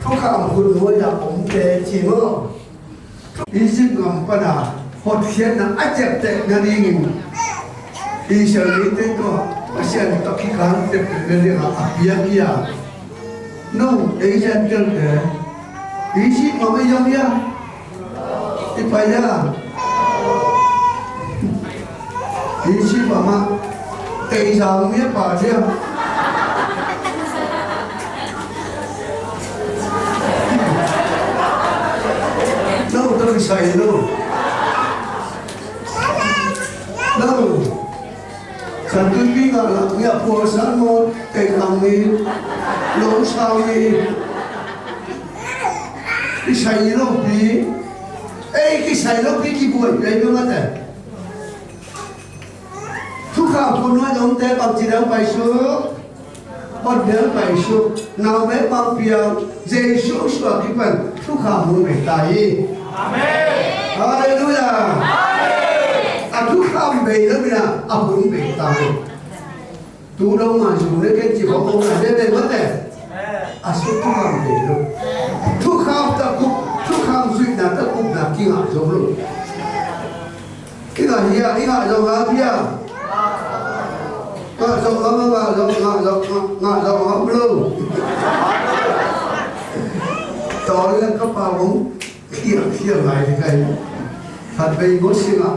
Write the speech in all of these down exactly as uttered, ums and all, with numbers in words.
Thukham hun nuai-a omte ci maw? Egypt gam pana hotkhiatna a ciapteh nadingin Israel mite tawh Pasian tawh kikal teptep nadingin a piak hi a. No, ei Gentile-te Egypt gam a i om hi a. I pai a. I ci pa mah. Tei zang mi a pa dia. No, tawh kisai lo. No. Kan tui pi ngah lah ngiah pual san maw, tei ang ni, lawng sau ni. Kisai lopi. Ei, kisai lopi kibuai pi ai pi mate. Thukham hun nuai lawngte bangci dang paisuk. Hot dang paisuk. Nau bek bang piang. Jesu suak kipan thukham hun bei ta hi. Amen. Halleluiah. Amen. A thukham bei lo mina a hun bei ta hi. Tu dong ma zu ne ken ci hong hong na de be mate. A su thukham de lo. Thukham ta kup, thukham zuihna ta kupna kingah zo lo. Kingah hia, kingah zo ngah hia. Ngah zo ngah, ngah zo ngah, ngah zo ngah lo. Tawh le ka pa hong. Khiang, khiang lai hi kai. Khat bei maw singah.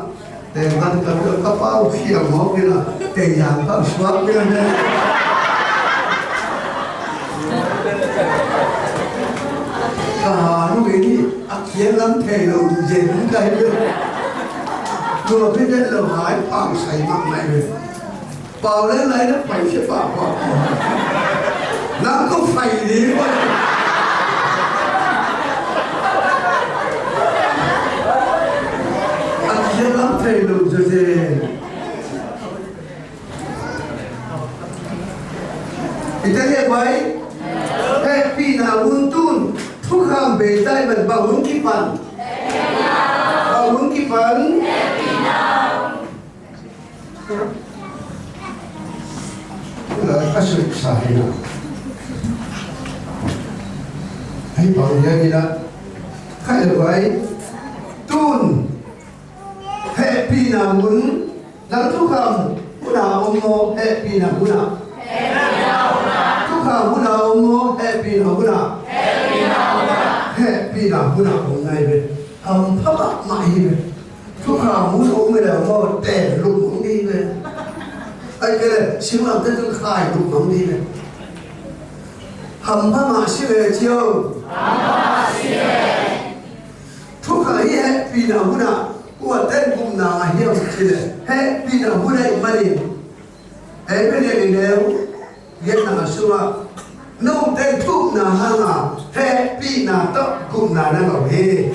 Teng kan ka, ka pau khiang maw kina. Teng yang pau suak kina. Ka nu ini a khiang lam thei lo jen kai lo. Lo pi den lo hai pau sai mak mai lo. Pau leng lai na pai sia pau pau. Nang ko fai ni. A kizia lam thei lo zazen. I te le bai. Hehpihna hun tun. Thukham bei tai man bang hun kipan. Bang hun kipan. A suk sa hi na. Hei bang dia ni na. Khai lo bai. Tun. Hehpihna hun. Nang thukham hun a om maw hehpihna hun a. Thukham hun a om maw hehpihna hun a. Hehpihna hun a om nai ve. Hampha mahmah hi ve. Thukham hun om ve leh maw, tel lum mang ding ve. Ai kei leh, singlamteh tun khai lum mang ding ve. Hampha mah si ve cio. Thukham hi hehpihna hun ah, kua ten gupna ah hiam ci leh, hehpihna hun ahih manin. Ei bia lian i neu, lian na sungah, note thupna hanga, hehpihna tawh gupna na lo hi.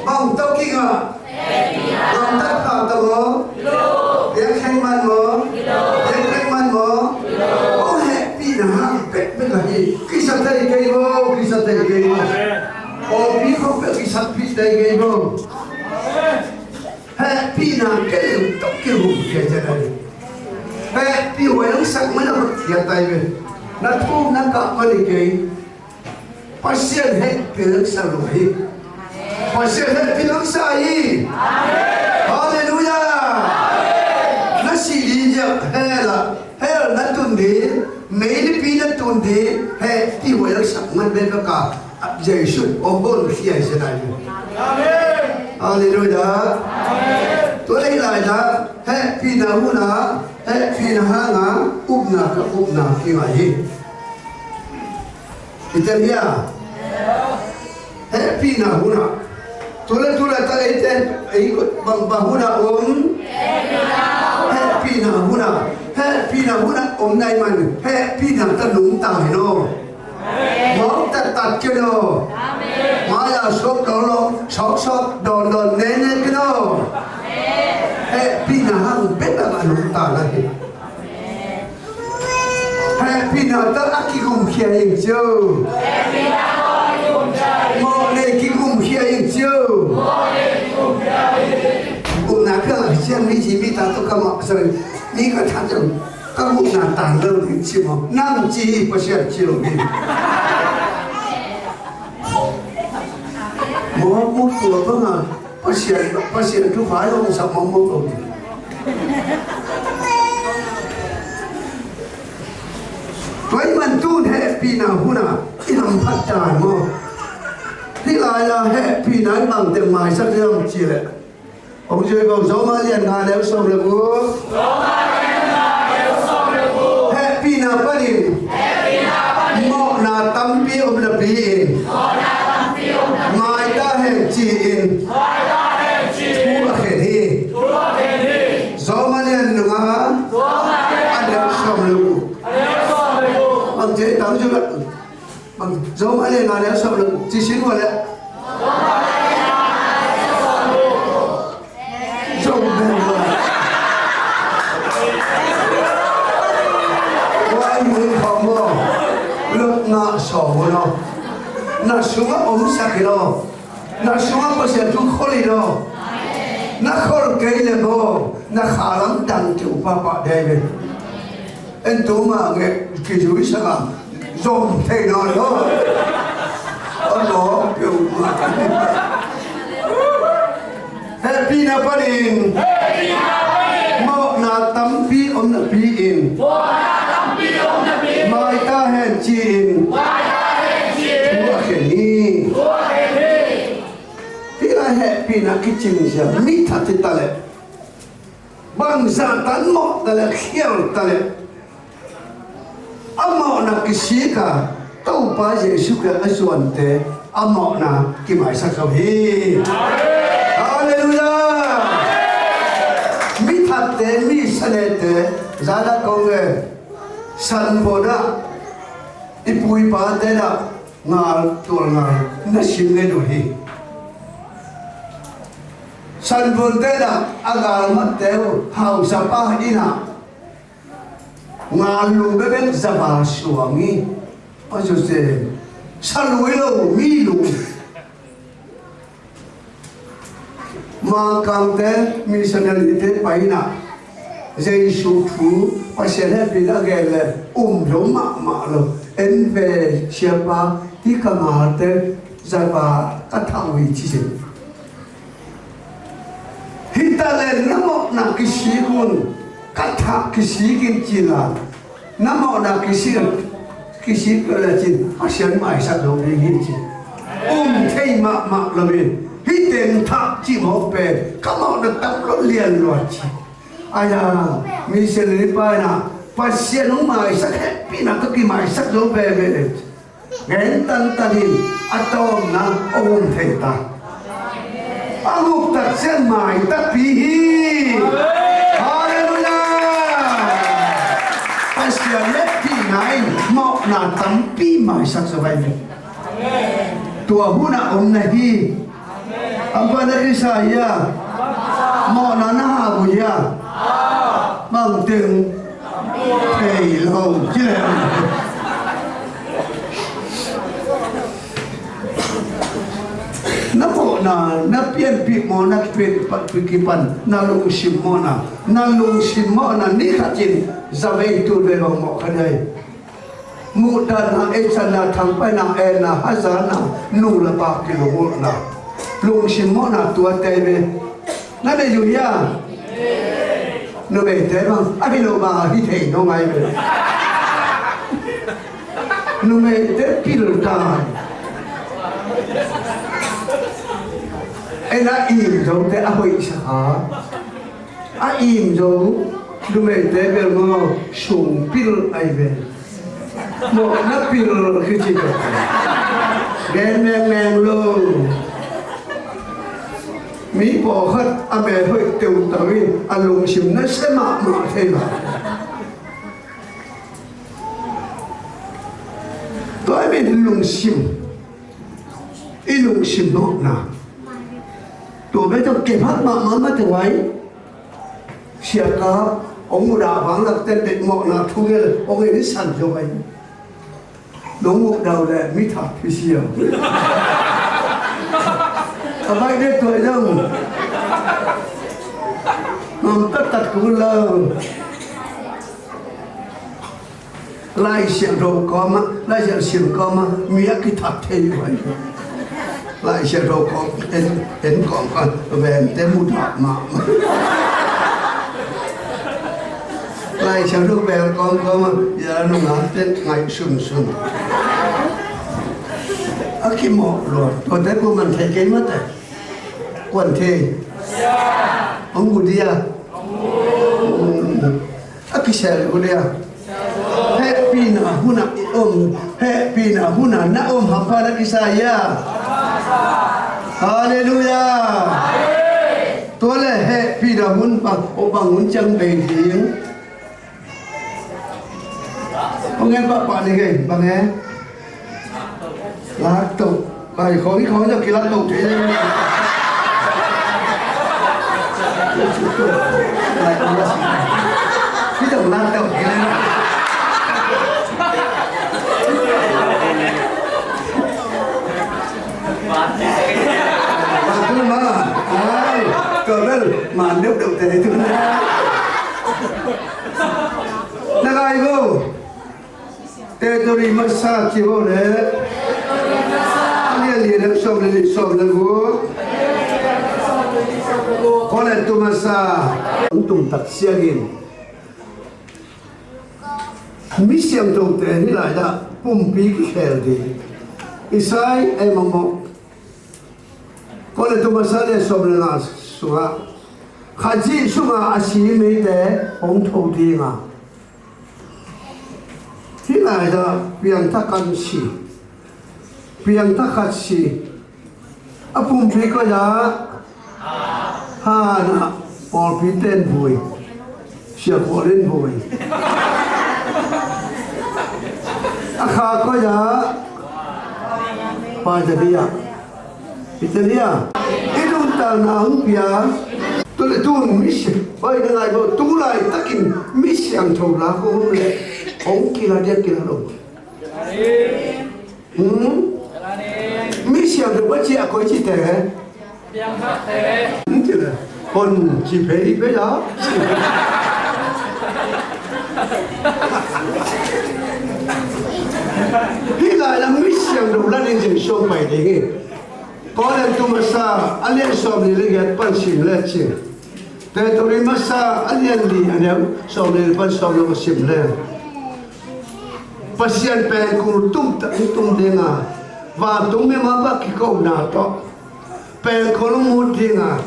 Bang tawh kingah, gamtat pha tawh maw, piang khen man maw, piang khen man maw, kong hehpihna hang pekpek ahi, kisa thei kei maw, kisa thei kei maw. Aw, mi khong pek kisa pi thei kei maw. Hehpihna kei tawh kigum khia ciat a hi. Hehpih huai hong sak man a va khia tai ve. Na thum na kah man hi kei. Pasian hehpih hong sak lo hi. Pasian hehpih hong sak hi. Halleluiah. Na sih ding ziak hell ah. Hell na tun ding, meilipi na tun ding, hehpih huai a sak man bekbek a, Jesu hong hon khia hi sia lai. Amen. Halleluiah. Amen. Tua lei lai na, hehpihna hun a, hehpihna hanga, upna ka upna kingah hi. I tel hia? Hehpihna hun ah. Tule tule ta eite ei bang bang hun ah om. Hehpihna hun ah. Hehpihna hun ah om nai man. Hehpihna ta nungta hi no. Mawk tat tat kei no. Maya sop dawn lo, sop sop dawn dawn ne ne kei no. Hehpihna hang bet a nungta na hi. Hehpihna tawh a kigumkhia ing cio. Mawhnei kigumkhia ing cio. Gupna kha siam ni ci mi ta tawh ka mawh soi. Mi ka that cio. Ka gupna tan lo ding ci maw? Nang ci hi, Pasian ci lo hi. Mawk mawk tua banga Pasian, Pasian thupha hong sak mawk mawk lo ding. Tua ahih man tun hehpihna huna i hamphat dan maw? Hih lai-a hehpihna in bangteng maisak hiam cih leh, hong zuih ko, Rom a lian nga neu sawm le guk. Hehpihna panin mawhna tampi om napi-in, mai ta hen ci-in thu a khen hi. Rom a lian nga a neu sawm le guk. Bang ci tam zu la. Bang, Rom a lian nga neu sawm le guk ci sin ua leh. Rom bel ua. Ua i mun khawm maw. Luk nga sawm ua law. Na sungah omsak hi law. Na sungah Pasian thu khol hi law. Na khol kei le maw, na kha lam dang keu pahpah dai ve. En tu mah ngeh kizui sak a zom thei nawn lo. A lawm peuhmah. Hehpihna panin mawhna tampi om napi-in, mai ta hen ci-in thu a khen hi. Hih lai hehpihna kicing sia mi that hi ta leh, bangzah tan mawh ta leh, khial ta leh, a mawhna kisik a, Topa Jesuh Khrih a zuante a mawhna kimaisak zo hi. Halleluiah. Mi thatte, mi sanete, zan a kong e, sanpon ah i pu i pate na ngal, tual ngal na sim ngen uh hi. Sanpon te na a galmatte uh hausapa in ah ngal lum bebek zaval suang hi. A zose salui lo mi lum. Mangkangte, missionary-te pai in ah Jesuh thu, Pasian hehpihna gen le um zo mahmah lo. En ve siapa, hih ka ngalte zava ka thah uh hi ci zen. Hih talent na mawhna kisik un, ka thah kisik in ci la. Na mawhna kisik, kisik peuh le cin Pasian maisak zo ding hi ci. Um thei mahmah lo in, hih teng thah cih mawk pen ka mawhna tam lo lian lua ci. Aya, missionary pa in ah Pasian hong maisak hehpihna tawh kimaisak zo veve. Gen tantan in a tawmna hong um thei ta. A guktak ciang mai takpi hi. Halleluiah. Pasian hehpihna in mawhna tampi maisak zo vai ve. Tua hun a om na hi. Ampa na kisa hia? Mawhna na hau hia? Bangteng thei lo ci le. Na mawhna na pianpih maw, na pianpih kipan na lungsim mawhna, na lungsim mawhna ni khat in zavei tul vei bang mawh kha dai. Muhdanna, eitsanna, thangpaihna, enna, hazatna, nu le pa kilungulhna, lungsim mawhna tuate ve. Na nei uh hia? Numeite bang a hi lo bang a hi thei nawn ngai ve. Numeite pil ta. Enna im zote a hoih sak a. A im zo, numeite bel maw sungpil ahi ve. Mawhna pil kici ko. Gen mengmeng lo. Mi pawlkhat a me hoih teutau in a lungsim nasia mahmah thei lo. Tua ahih manin lungsim, i lungsim mawhna. Tua bek tawh kephat mahmah mah teh vai. Siaka hong mudah vang lak tente mawhna thu ngen hong en i san zo vai. Nong mudah uh leh mi that hi sia. A baih dek tuai zong ngam taktak kul lo. Lai Siangtho kawm ah, Lai Siangtho sim kawm ah mi a kithak thei uh hi. Lai Siangtho kawm en, en kawm kawm vente mu dah mahmah. Lai Siangtho bel kawm kawm ah ya nungak ten ngaih sunsun. A kimawh lua. Tuate kuaman thei kei mate. Kuan thei. Hong gu dia. A kisel gu dia. Hehpihna hun ah i om, hehpihna hun ah na om hampha na kisa ia. Halleluiah. Tua le hehpihna hun bang, o bang hun ciang bei ding. Hong en pahpah ni kei, bang e? Lak toh. Bai khawng i khawng zong kilak toh kei le. Lai khawng la si. Hih zong lak toh kei le. Bang tu ma. Ai, kau bel man deuh deuh te tu na. Na gai go. Tethawri masa ci bo le. A lian li le sawm le li sawm le gu. Korintu masa. Hong tum tak siangin. Mi siangthote hih lai-ah pumpi kikhel ding. Isai ei mawkmawk. Korintu masa lian sawm le nga sungah Khazih sungah a si mite hong tho ding a. Hih lai-ah piangthak khat si, piangthak khat si. A pumpi koi-ah, Hana, pawlpi ten vui, Sia Khual in vui. A kha koi-ah, Pai Zadia. Italia, i nuntakna hong pia. Tua le tun mi siang, bai na ngai bo, tu laitakin mi siangtho la ko hong le, hong kila dia kila lo. Hmm? Mi siangtho ba ci a koi ci te. Hmm, ci le. Hon ci phei phei la. Hih lai-ah mi siangtho la ding cin suang pai ding hi. Korintu masa a lian sawm li le giat pan sim le cin. Tethawri masa a lian li a neu sawm li pan sawm le sim le. Pasian pengkul tumtak in tum ding a, vantung mimal bang kikona tawh pengkul hong mut ding a.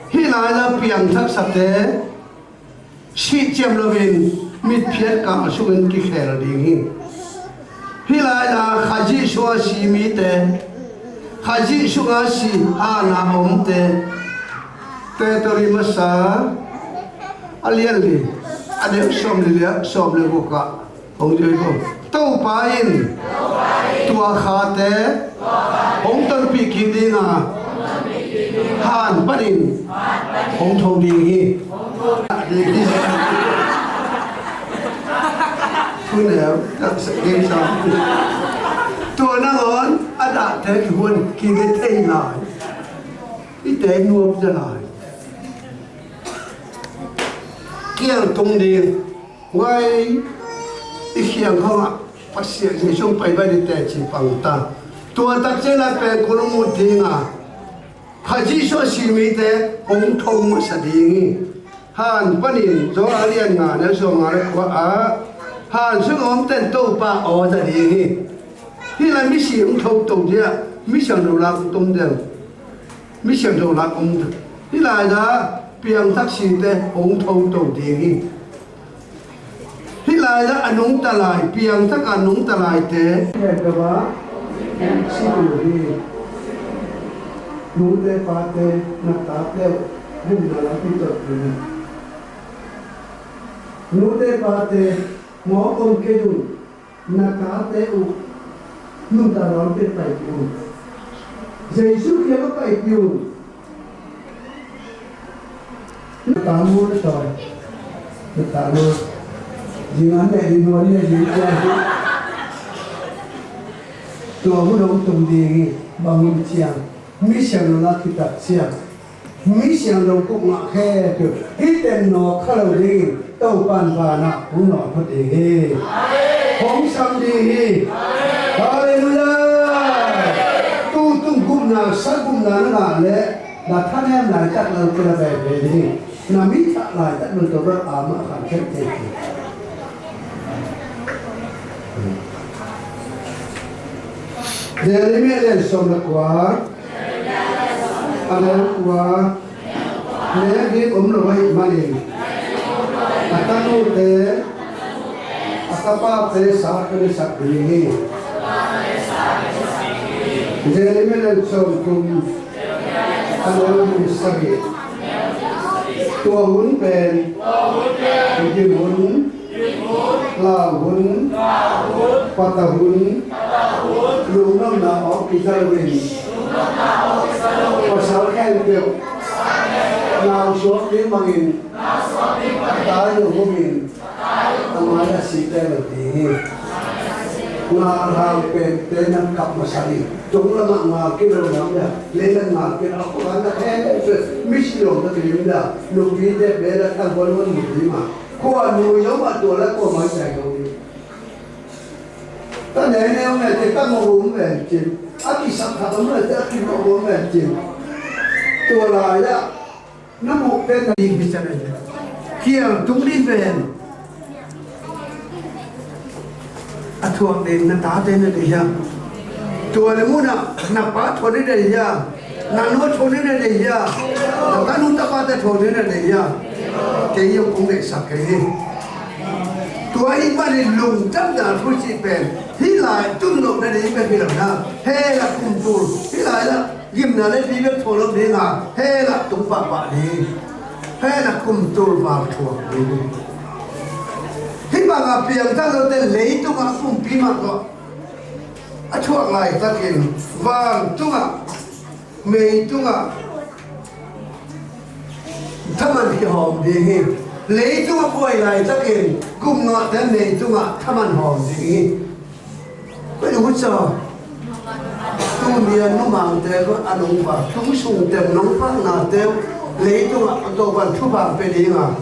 Hih lai-ah piangthaksate sih ciam loin mitphiat kal sungin kikhel ding hi. Hih lai-ah Khazih sungah si mite, Khazih sungah si Hana omte, Tethawri masa a lian li a neu sawm li le sawm le guk ah. Hong zui ko. Topa in tua khate hong tonpih kik ding a, han panin hong tho ding hi. Thu neu, taksa, gengsa. Tua nangawn a dahte kihuan kik thei lai. I te nuam zia lai. Kial tung ding. Huai i khiang khawngah Pasian Jesu pai bai ding teci pang ta. Tua tak ciangin a pengkul hong mut ding a, Khazih sungah si mite hong tho masa ding hi. Han panin Johan a lian nga neu sawm nga le kua ah, han sungah omten Topa aw za ding hi. Hih lai mi si hong tho to dia, mi siangtho lak hong tom deuh. Mi siangtho lak om deuh. Hih lai-ah piangthak site hong tho to ding hi. Hih lai-ah a nungta lai, piangthak a nungta laite. Hih lai-ah si tu hi. Nute pate na tate uh nunna lampi tawh hi. Nute pate mawk om kei un. Na tate uh nuntak lam pia paipih un. Jesu kiangah paipih un. Na ta maw na tawi? Na ta maw? Zing an leh i nuan leh zing tua hi. Tua hun hong tung ding hi. Bang hun ciang mi siangtho lak khit tak ciang mi siangtho kuk ngah khempeuh hih teng nawk kha lo dingin Topa'n vanah hong nawk phot ding hi. Hong sam ding hi. Halleluiah. Tutung gupna, sa gupna na ngah leh na thanem laitak lo kei na veve ding. Na mi thah laitak lo tawh bel amah khan khem thei hi. Jeremiah lian sawm le kua, a neu kua, mel ding om lo ahih manin a tanute, a tapate sa ka nesak ding hi. Jeremiah lian sawm thum, a neu sagih. Tua hun pen gim hun, lau hun, patah hun, lungnopna awk kiza loin pasal khempeuh nau suak ding bangin tai lo humin a mai-ah site lo ding hi. Ngal hang pente na kap masa ding. Tung lamah ngal kilo lam dah, leilam ngal kilo a khuan na khempeuh misi lawm na kilim dah, nupite bela tangkuan hon nupi mah. Khua nui lo mah tua la khua mai cai lo ding. Ta neu neu neu te ta ngawh um ven cin. A kisap khat um ven te a kingawh um ven cin. Tua lai-ah na muh pen na ding hi can a hi. Kiang tung ding ven. A thuak ding na tate na deih hiam? Tua le munah na pa thuak ding na deih hiam? Na nu thuak ding na deih hiam? Na tanu tapate thuak ding na deih hiam? Kei zong kong deihsak kei hi. Tua ahih manin lungdamna thu cih pen hih lai tun loh na ding pen hi lo na. Hell ah kum tul, hih lai la gimna le pi bek thuak lo ding a, hell ah tung pahpah ding. Hell ah kum tul val thuak ding. Hih bangah piangthak lote leitungah pumpi mah tawh a thuak laitakin vantungah, meitungah thaman kihawm ding hi. Leitungah buai laitakin gupngahte meitungah thaman hawm ding hi. Koi uh ca tuni a numangte ko a nungpa tung sungte nungpa nate leitungah a Topan thupha pia dinga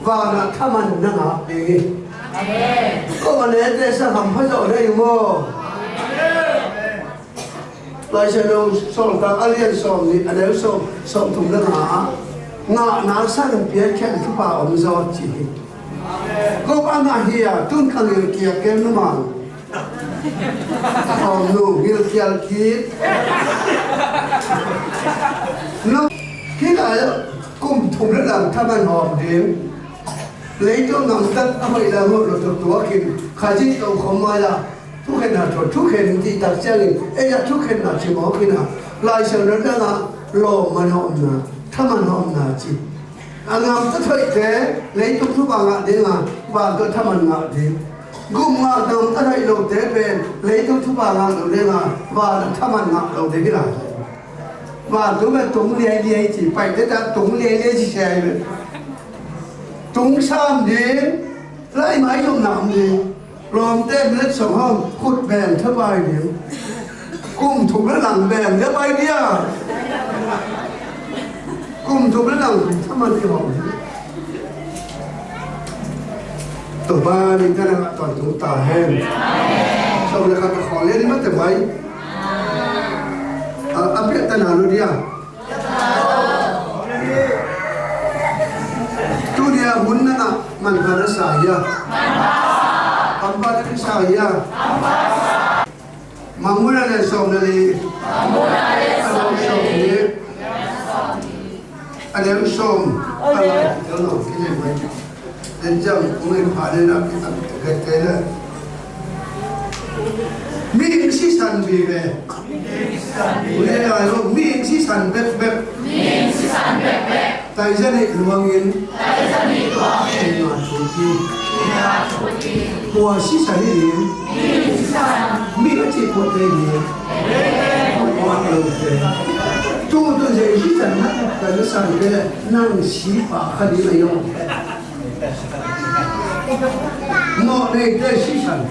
vanah thaman na ngah ding hi. Ko a nete sa hampha zawh dei maw? Laisiangtho Sawltak a lian sawm nih a neu sawm, sawm thum le nga ah ngahna sang piakkhiat thupha om zaw ci hi. Ko pa ngah hi a tun ka ngilkial kei numang. Om nu ngilkial kik. Nu hih lai kum thum le lang thaman hawm ding. Leitung gamtat a hoih le a hoih lo tuaktuak in Khazih tokhom mai-ah thukhenna thuak, thukhen cih tak ciangin ei ah thukhenna ci mawk in a, Laisiangtho dangah lawmman hawmna, thaman hawmna ci. A gamtat hoihte leitung thupha ngah dinga vantung thaman ngah ding. Gupngah gamtat hoih lote pen leitung thupha ngah lo dinga vanah thaman ngah lo ding hi lai. Vantung pen tung liailiai ci, paite ta tung liailiai ci sia hi pen. Tung sam ding, lai mai zong nam ding. Lawmte minute sawm hawm khut beng thapai ding. Kum thum le lang beng le pai dia. Kum thum le lang thaman i hawm ding. Topa min thang a tawntung ta hen. Sawm le khat a khawl le ni mate mai. A, a piak ta na lo dia. Tuni a hun na ngah manpha na sa hia? Hampha na sa hia? Mangmuhna le sawm na li. A neu sawm ni. A neu sawm. A lai tel lo ki le mai. Den jam kong in pha den a ki tam kei te le. Mihing sisan vive. Ule lai lo mihing sisan bekbek. Taizan ih luangin. Taizan ih luangin. Ina thupi. Ina thupi. Kua sisan hi in. Mi a cih kua te hi in. Kua lo te. Tu tu zei sisan na kan san te nang si pa kha di mai yong. Mawh neite sisan.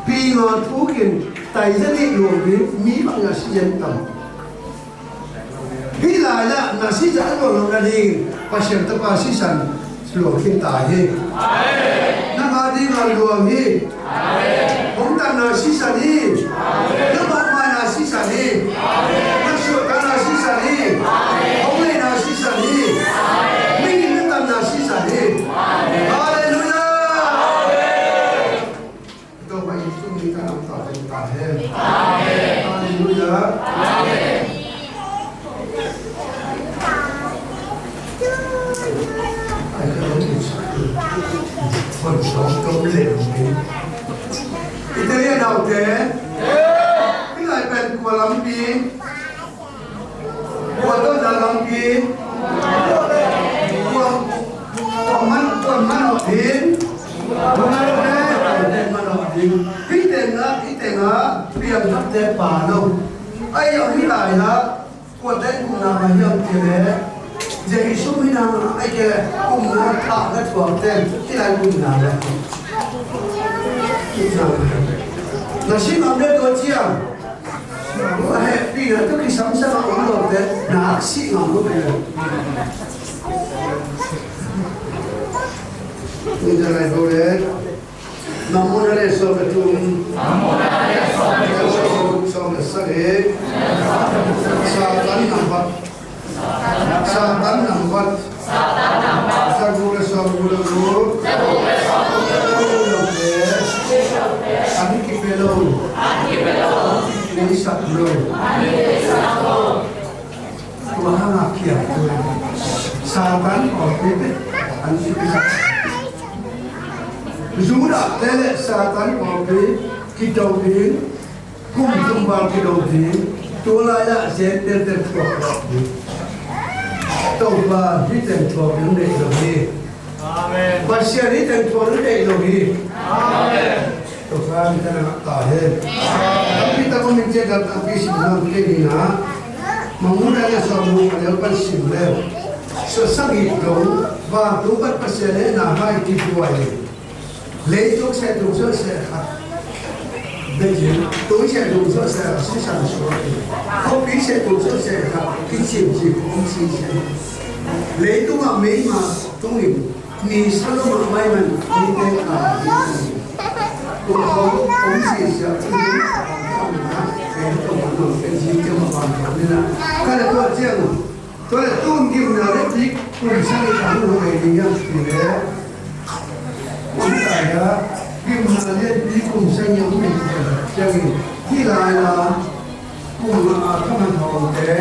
Pi nga thukin taizan ih luang ding mi bang a si zen tam. Hih lai-ah na sisan a luang lo nading Pasian tapa sisan luang khin ta hi. Na Tua ding a luang hi. Hong tanna sisan hi. Na mawhmaina sisan hi. Na suahtakna sisan hi. Hong leina sisan hi. Mihing na tanna sisan hi. Halleluiah. Topa Jesu min tawh na om ta hen. Halleluiah. Italian naute, hih lai pen kua lampi, kua tawh na lampi, kua, kua man, kua man awh ding, kua man awh ding, kua man awh ding. Hih tengah, hih tengah piangthakte pa lo. Ai, hih lai-ah Kuate kumna mah hiam cih leh, Jesu minam a, ahih kei leh kumna thah na thuakte, hih lai kumna mah. Na si ngam le tua ciang, a hehpihna tawh kisamsam a om lote na si ngam lo ve. Ni ta lai bo le. Mamona le sawm le thum. Mamona le sawm le thum. Sawm le sagih. Satan nambat. Satan nambat. Saguk le sawm guk le guk. An kipia lo. An kipia lo. An kipia lo. Tua hang a kiam tua Satan pawlpi pen an si kisa. Judah te le Satan pawlpi kido ding, kum thum val kido ding, tua lai-ah Gentile te thuak ding. Topa hih teng thuak ding deih lo hi. Amen. Pasian hih teng thuak ding deih lo hi. Amen. Topa min tawh na om ta hen. Tampi tak om in, ciah tak tampi sim lam kei ni na. Mangmuhna le sawm guk a neu pan sim le. Sa sagih dong, vantung pan Pasian hehna hai kibuai. Leitung seh tung suah seh khat. Beijing, tui seh tung suah seh khat, sisan suah. Khuapi seh tung suah seh khat, kicim cim om sisi. Leitung ah meima tung in. Ni sa lo mah maiman, ni te ka, ni te ka. Tua khawng om sisia, ni te ka, ni te ka, ni te ka, ni te ka, ni te ka. Ka le tua ciang, tua le tun gimna le pi kum sagih a hong hong ei ding hiam cih leh. Kum sagih a, gimna le pi kum sagih a hong ei ding hiam cih leh. Hih lai la, kum nga a ka man hawngte,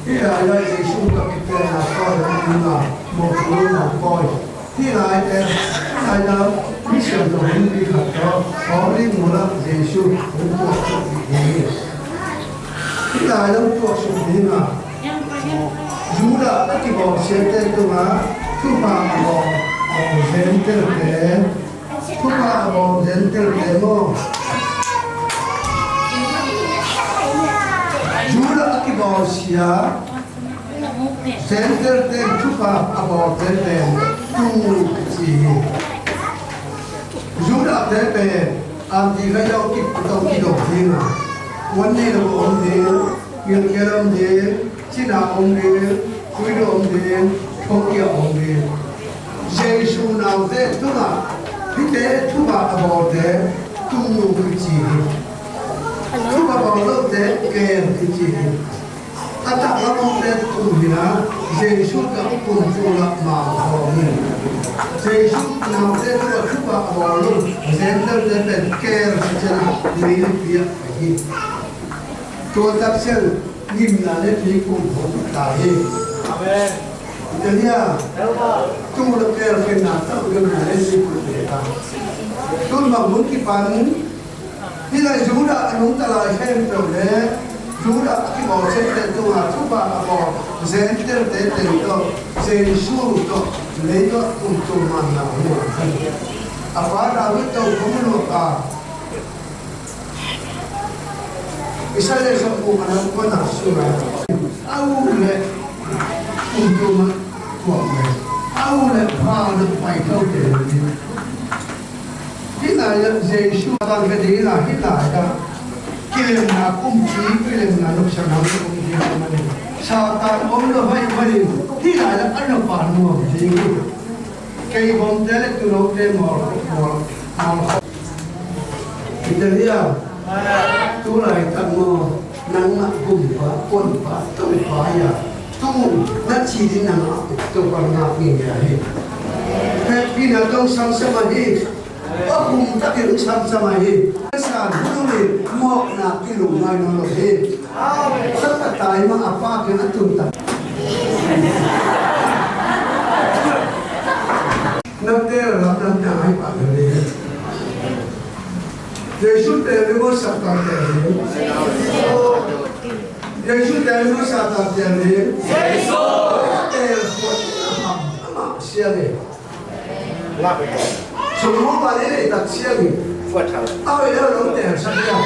hih lai la Jesu ka kipia na pawi, hong ding a, mawk lo na pawi. Hih lai te, hih lai te, mi siangtho hong pi khat tawh, Holy Mula Jesu hong tuaksuk ding hi. Hih lai te hong tuaksuk ding a, Judah a kibawlsiate tungah, thupha a bawl, bawl Gentile te, thupha a bawl Gentile te maw. Judah a kibawlsia, Gentile te thupha a bawlte pen tuu kici hi. Judah te pen anti kha yau kip tawh kidong ding a, wan nei lo om ding, ngilkel om ding, cina om ding, tuidu om ding, thongkia om ding. Jesu naute tungah hihte thupha a bawlte tuu kici hi. Thupha a bawl lote keel kici hi. A taklam omte tung hi a, Jesu tawh kum tuu lak ma khawm hi. Jesu naute tawh thupha a bawl lo Gentile te pen keel ciang a mei piak hi. Tua tak ciang gimna le pi kum hong ta hi. Amen. Tua hi a, tuu le keel khenna tawh gimna le pi kum ta. Tun bang hun kipan Hih lai Judah a nungta lai khempeuh le Judah a kibawlsiate tungah thupha a bawl Gentile te teng tawh Jesu tawh lei tawh tumtum manna hi a. A pa David tawh hong luak a, Isaiah sawmguk a neu kua na sungah a u le tumtum a tuak le a u le pa na pai tho te hi. Hih lai-ah Jesu a bang ka ding a, hih lai-ah kilemna kumpi, kilemna nopsakna kumpi a om a ni. Satan om lo hai manin hih lai-ah a nop a nuam ding uh. Kei bawmte le tuunote mawl, mawl, Peter, tu laitak maw, nangmah gumpa, puanpa, Topa hi a, tu na ci ding nangmah Topa na ngak ngei hi. Hehpihna tawh samsam ahi. A hum takin samsam ahi. San hun in mawhna kilungngai nawn lo hi. Sangkhat tai mah a pa kiang a tun tak. Na teel lam na na hai pah hi. Jesu teel ding maw, Satan teel ding? Jesu teel ding maw, Satan teel ding? Teel khuat a ham a mah sia hi. Solomon pa leh leitak siang hi. Au, ei leh lo teelsak hi a.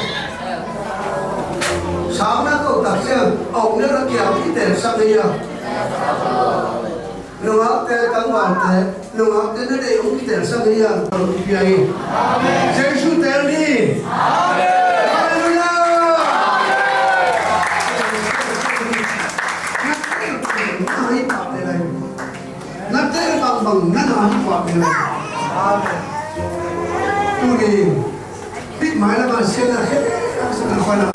Sang na ko tak siang, a om leh na kiang kiteelsak hi a. Nungakte, tangvalte, nungakte na deih hong kiteelsak hi a. Pia hi. Jesu teel ni. Halleluiah. Na teel bangbang na na hi pah mel. Tuni bit mai lam a sian na he, a sian na khuan a.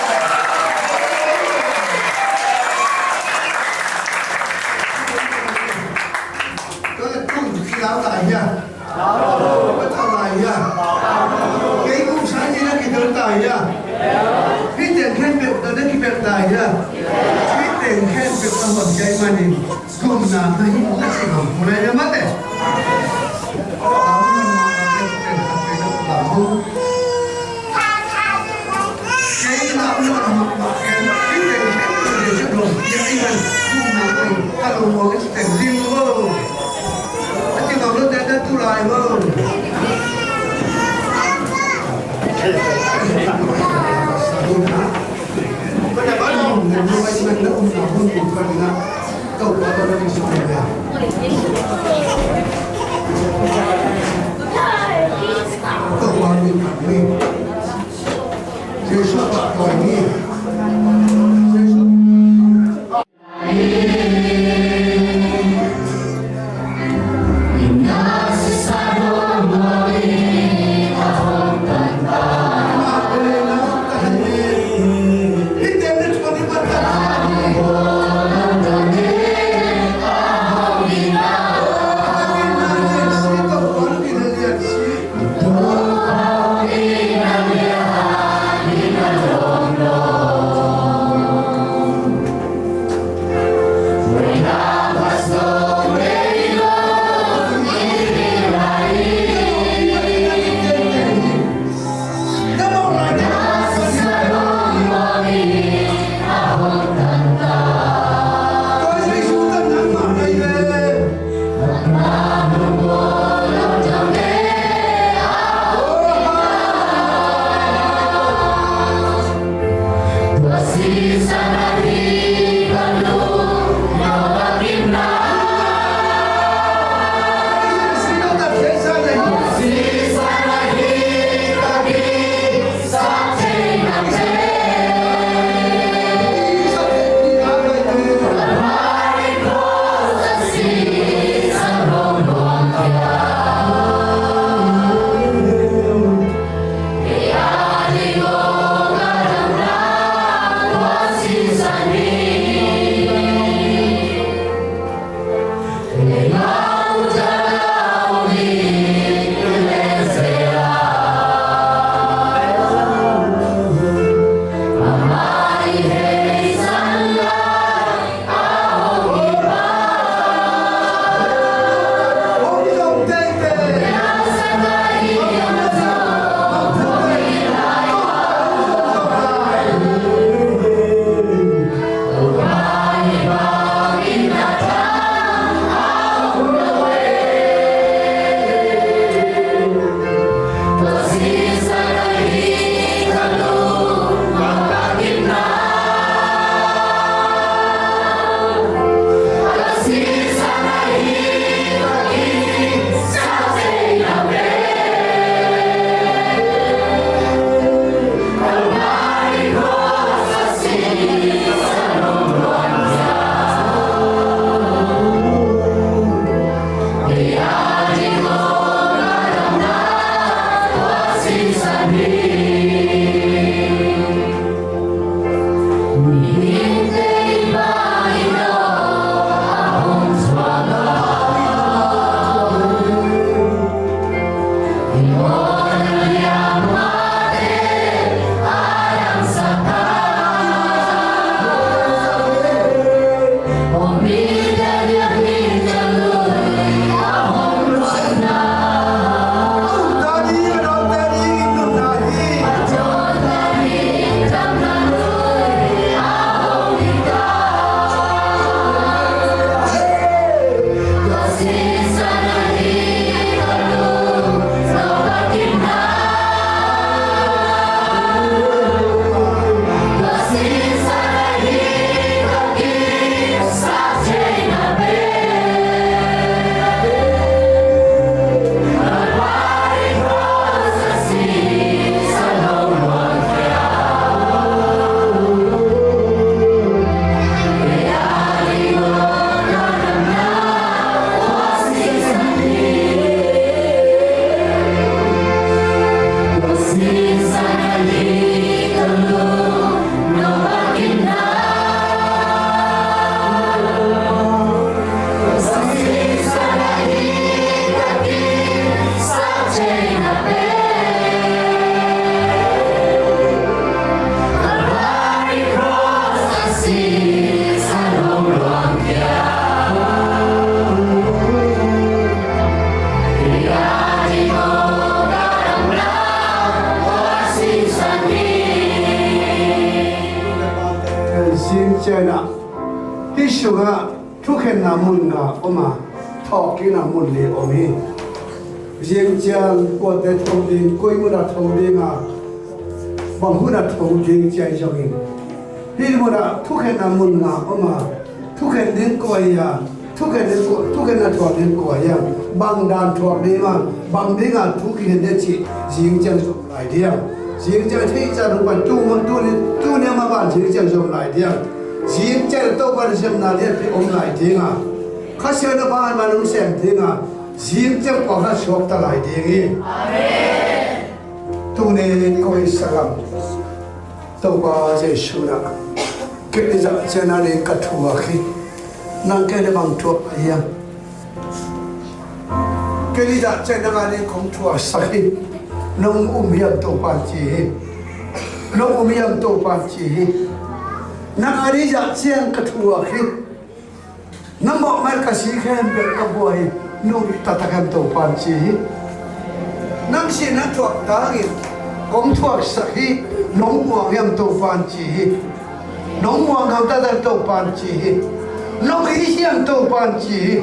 Tua leh tun kilau lai hia? Tua lai hia? Kei kum sang ni na kitel tai hia? Hih teng khen peuh ta na kipel tai hia? Hih teng khen peuh ta huan kei manin. Gumna na hi na ci bang, mulai na mate. Topa tawh na kisuk ni a. Topa min phat ni. Jesu phat ni. Jesu. Zing ciangin ah hih sungah thukhenna mun nga om a, thawhkikna mun li om hi. Zing ciang kuate tho ding, koi munah tho ding a, bang hunah tho ding ci-a hi zongin, hih munah thukhenna mun nga om a, thukhen ding kua hi a, thukhen ding kua, thukhenna thuak ding kua hiam, bang dan thuak ding a, bang dinga thu kikhen ding cih zing ciang zom lai diam. Zing ciang thei ciang hong pan tu, tu ni, tu ni a ma ban zing ciang zom lai diam. Zing ciang Topa na semna lianpi om lai ding a, Kha Siangtho bang a man hong sem ding a, zing ciang pawlkhat suakta lai ding hi. Amen. Tuni kong it sak lam, Topa Jesu na, kei i zah ciang na ding ka thuak hi. Nang kei na bang thuak hiam? Kei i zah ciang nang a ding kong thuaksak hi. Nong um hiam Topa'n ci hi. Nong um hiam Topa'n ci hi. Nang a ding zah ciang ka thuak hi. Na mawhmaih ka si khempeuh ka buai hi. Nong taktak hiam Topa'n ci hi. Nang sihna thuak tangin kong thuaksak hi. Nong muang hiam Topa'n ci hi. Nong muang ngam taktak Topa'n ci hi. Nong it hiam Topa'n ci hi.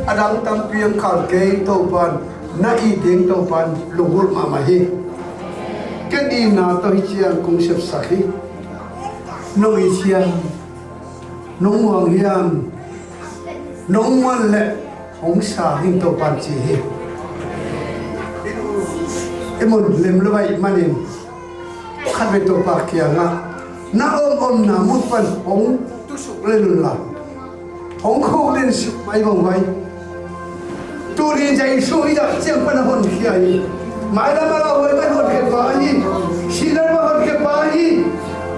A dang tampi hong khal kei Topa'n, na it ding Topa'n lunggulh mahmah hi. Ken itna tawh hih ciang kong sepsak hi. Nong it hiam, nong muang hiam, nong muan leh hong sang in Topa'n ci hi. I mun lim lo ahih manin khatvei Topa kiangah na om omna mun pan hong tusuk lel unla, hong khukdin suk mai vong vai. Tuni Jesu i zah ciang pan a honkhia hi. Mailam a lauhuai pan honkhia pa hi. Sihna pan honkhia pa hi.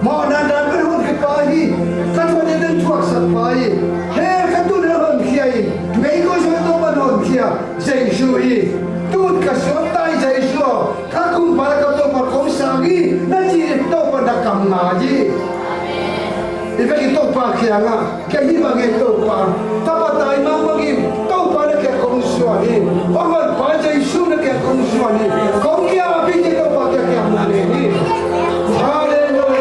Mawhna dan pan honkhia pa hi. Ka thuak ding thuaksak pa hi. He, ka tun a honkhia hi. Meiko suak Topa'n honkhia Jesu hi. Tun ka suakta hi Jesu aw. Ka kumpa le ka Topa kong sang hi, na ci hi. Topa na kam ngai hi. I vekin Topa kiangah, kei hih bang hi Topa, tapa taimang bangin Topa na kiang kong suan hi. Hong honpa Jesu na kiang kong suan hi. Kong kiang a pi ci Topa kiang kiang na len hi. Halleluia.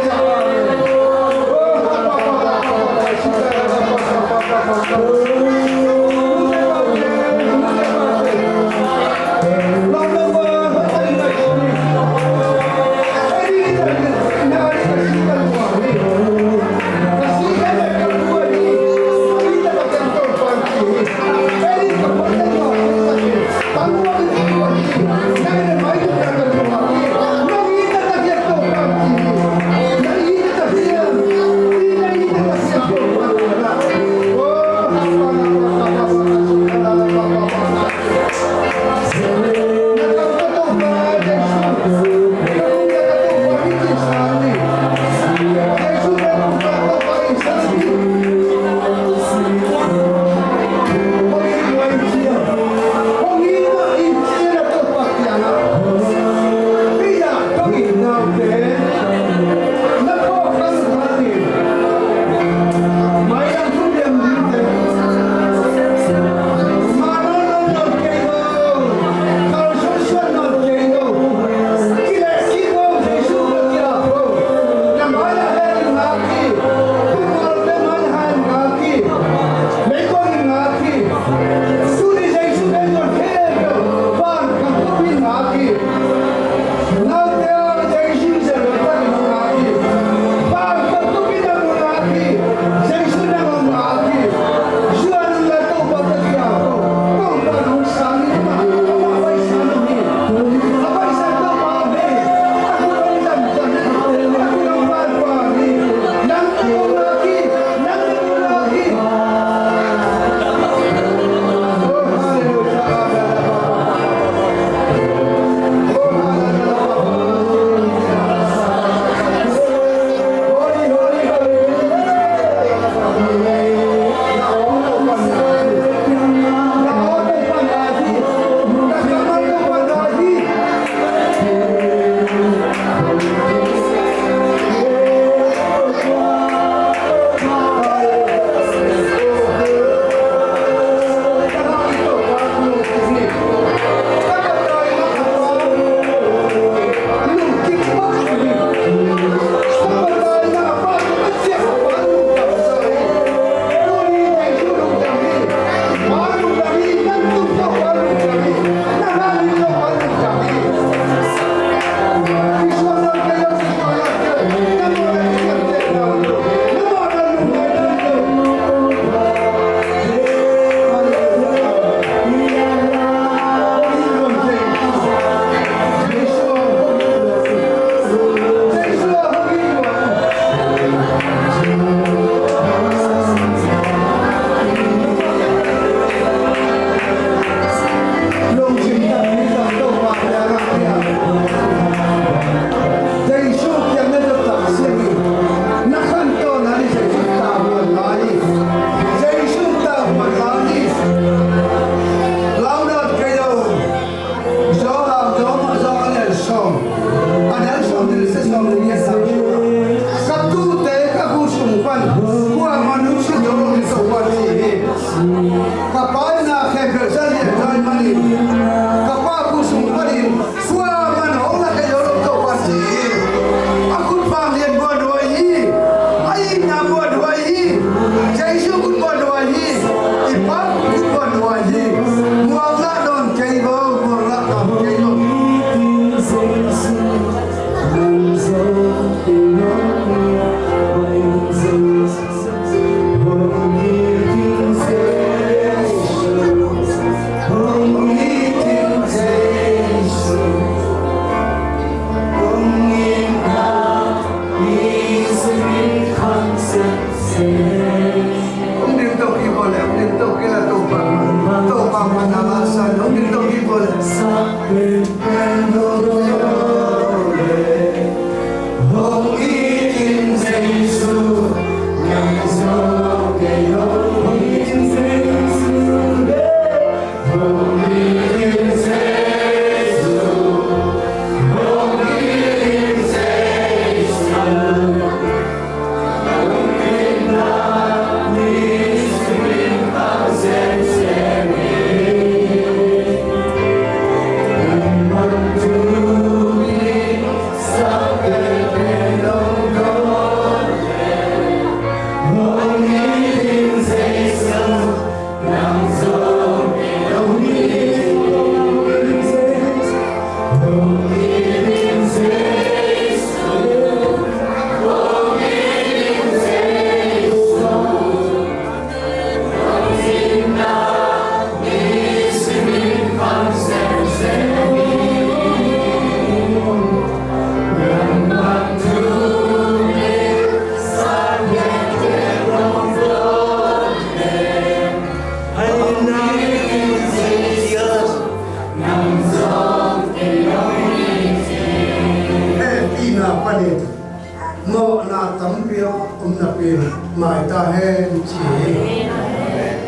Mawhna tampi a om napi in mai ta hen ci hi.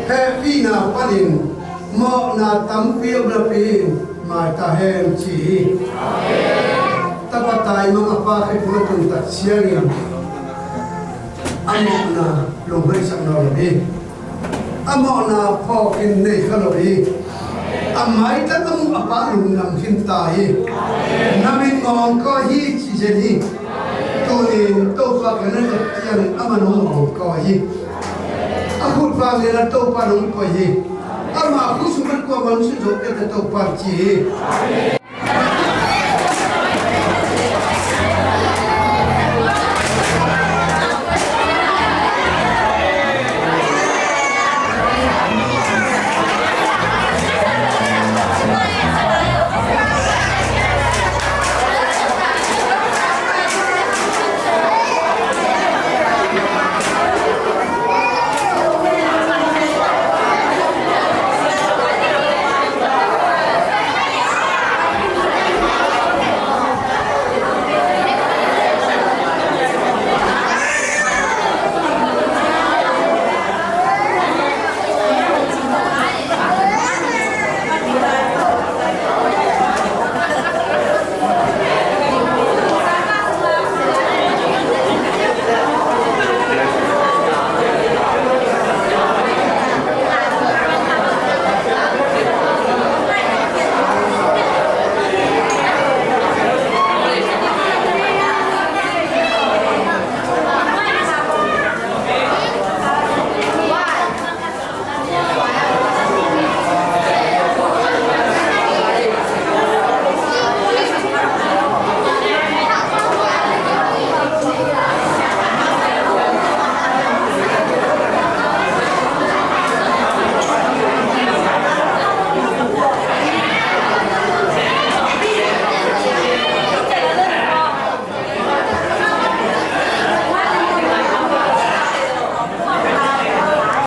Hehpihna panin mawhna tampi a om napi in mai ta hen ci hi. Tapa taimang a pa khempeuh a tun tak ciangin a mawhna lungheisak nawn lo hi. A mawhna phawkin nei kha lo hi. A mailam a mu a pa lungdam khin ta hi. Na min ngawng kawh hi ci zen hi. Tunin Topa ka na zat ciangin amah nong ngawng kawh hi. A khut vang leh na Topa nong koih hi. Amah khut sung pan kuamah nong sut zo kei leh Topa ci hi.